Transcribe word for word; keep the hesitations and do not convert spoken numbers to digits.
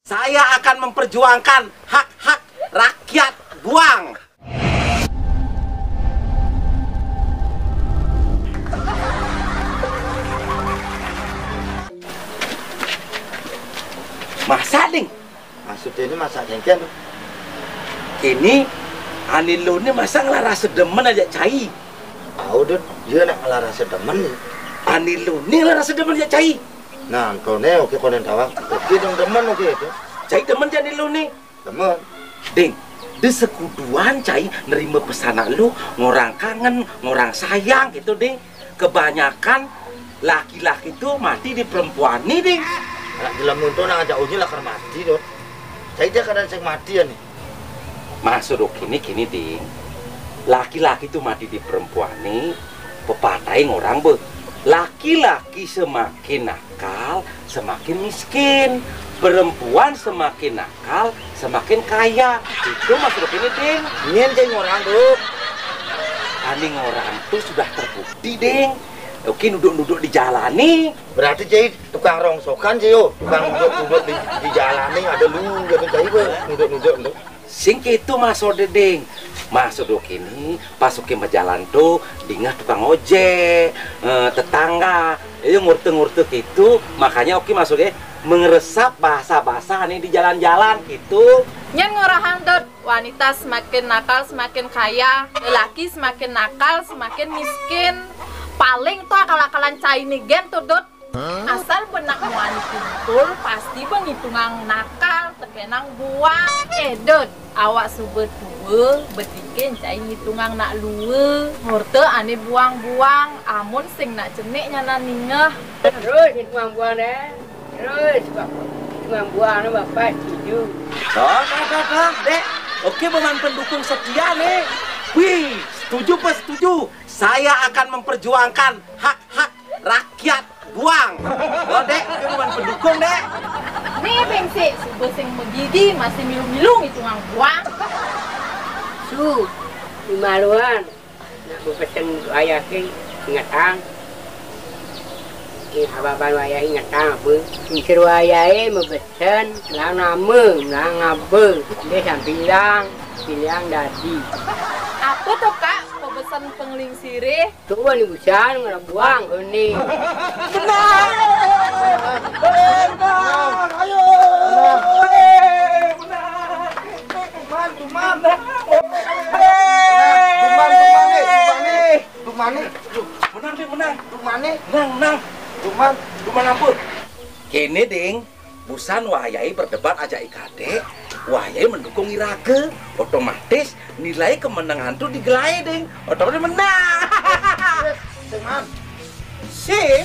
Saya akan memperjuangkan hak-hak rakyat Buang. Masak, Ding. Maksudnya ini masak kengken tuh. Kini, ane lu ni masa ngelarang sedemen aja cai. Tahu, Dut, dia nak ngelarang sedemen nih. Ane lu ni ngelarang sedemen aja cai. Nah, kau ne oke konen tawang. Oke dong demen oke itu. Cai demen jadi lu ni. Demen. Ding, di sekuduan cai nerima pesanan lu, ngorang kangen, ngorang sayang gitu, Ding. Kebanyakan laki-laki tuh mati di perempuan nih, Ding. Anak jelema itu nang ajak uji lakar mati, Dut. Cai dia kadang sing mati ya nih. Maksud oke nih kini, Ding. Laki-laki tuh mati di perempuan nih, pepatah orang be. Laki-laki semakin nakal, semakin miskin. Perempuan semakin nakal, semakin kaya. Itu maksud oke nih, Ding. Nyen cai orang tuh. Aning orang tuh sudah terbukti, Ding. Oke, nuduk-nuduk di jalan nih. Berarti cai tukang rongsokan sih yo, tukang nuduk-nuduk di, di jalan nih ada lu gitu cai be, nuduk-nuduk tuh. Sing gitu maksud, Ding. Maksud oke nih, pas oke berjalan tuh, dingeh tukang ojek, eh, tetangga, ya ngurte-ngurte gitu, makanya oke maksudnya mengeresap bahasa-bahasa nih di jalan-jalan gitu. Nyen ngorahang, Dut, wanita semakin nakal semakin kaya, lelaki semakin nakal semakin miskin. Paling tuh akal-akalan cai nih gen tuh, Dut. Asal benak muani kumpul, pasti bengitungang nakal, tekenang buang. Eh, Dut, awak suba tua, betikin cai ngitungang nak lua. Ngurte ane buang-buang, amun sing nak cenik nyana ningeh. Terus ngitungang buang deh. Terus, Bap. Ngitungang buang, Bapak setuju. Dah, dah, dah, dah, Dek. Oke, beman pendukung setia nih. Wih, setuju apa setuju? Saya akan memperjuangkan hak-hak rakyat Buang. Oh, Dek, oke beman pendukung, Dek. Nih, bengsik, suba sing megigi masih milu-milu ngitungang buang. Su, imaluan. Nak mepesen wayah ke ingetang. Ini apa-apa wayah ingetang apa? Pinsir wayahe mepesen melang nama, melang ngaba. Dia sampilang, pilang dadi. Apa tuh, Kak? Pemesen pengeling sirih? Coba nih busan, mana buang ini. Menang! Menang! Ayo! Menang! Tuman, tuman. Tuman, tuman nih, tuman nih. Tuman nih. Menang, Ding, menang. Tuman nih. Menang, menang. Tuman. Tuman apa? Kene, Ding. Busan wayahe berdebat ajak i kadek, wayahe mendukung i raga. Otomatis nilai kemenangan tu digelae, Ding. Otomatis menang. Sing, Man. Sing.